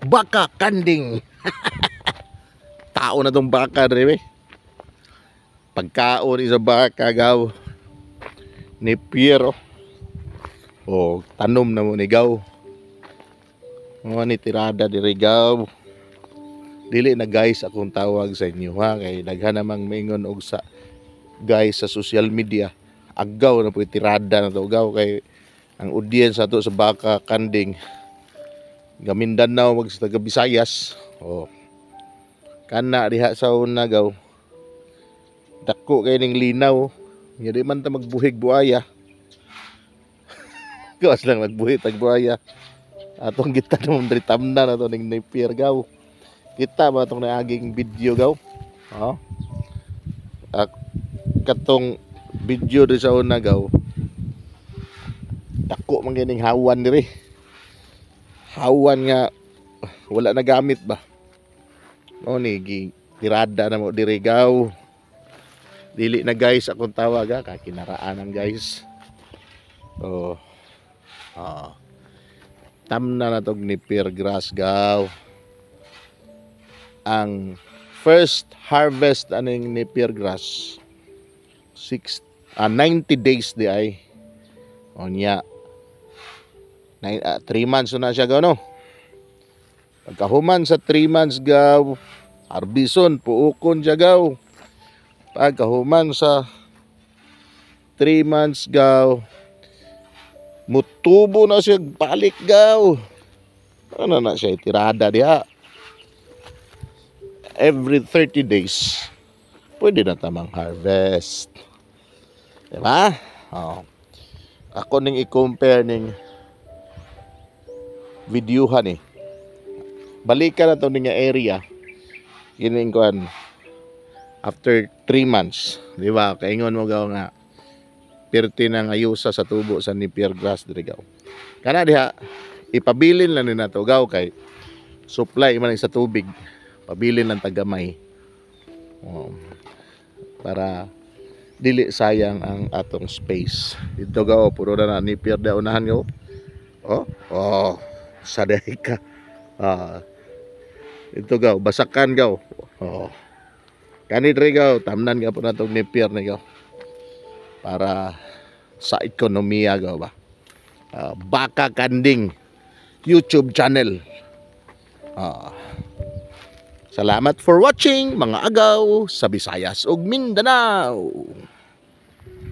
Baka Kanding. Tao na tong baka diri, eh. Pagkaon sa baka, gaw. Ni Piero. O tanom na mo ni, gaw. Mga ni tirada diri, gaw. Dili na guys akong tawag sa inyo ha, kay daghan namang maingon og sa guys sa social media. Agaw na po tirada na to, gaw, kay ang audience ato sa Baka Kanding ga Mindanao mag sa taga Visayas. Oh. Kana diha sa una, gaw. Dako kay ning linaw. Nya di man ta magbuhig buaya. Gawas lang magbuhi tag buaya. Atong gitanom diri, tamna na to ning napier, gaw. Kita ba itong naaging video, gaw? Oh. Katong video diri sa una, gaw. Dako man kining hawan diri. Hawan nga wala na gamit ba. Mao ni gi tirada na mo diri, gaw. Dili na guys akong tawag ha, kakinaraan ang guys. Oh. Ah. Tamna na tog napier grass, gaw. Ang first harvest aning napier grass, 6 90 days di ay. Unya 3 months na siya, gaw, no. Pagkahuman sa 3 months, gaw, harbison, puukon siya, gaw. Pagkahuman sa 3 months, gaw, mutubo na siya balik, gaw. Ano na siya tirada diha. Every 30 days pwede na tamang harvest. Diba? Oh. Ako ning i-compare ning videohan eh. Balikan na to ning nga area. Kining kuan after 3 months, di ba? Kaingon mo, gaw, nga pirti na nga ayusa sa tubo sa napier grass diri, gaw. Kana diha ipabilin lang ni nato, gaw, kay supply man sa tubig. Pabilin lang tagamay. Oh, para dili sayang ang atong space. Dito, gaw, puro na na napier da unahan, gaw. Oh, sa ka. Ah. Ito, gaw, basakan, gaw. Oh. Kani diri, gaw, tamnan ka po na tong napier ni, gaw. Para sa ekonomiya, gaw ba. Ah, Baka Kanding YouTube channel. Ah. Salamat for watching, mga agaw sa Visayas ug Mindanao.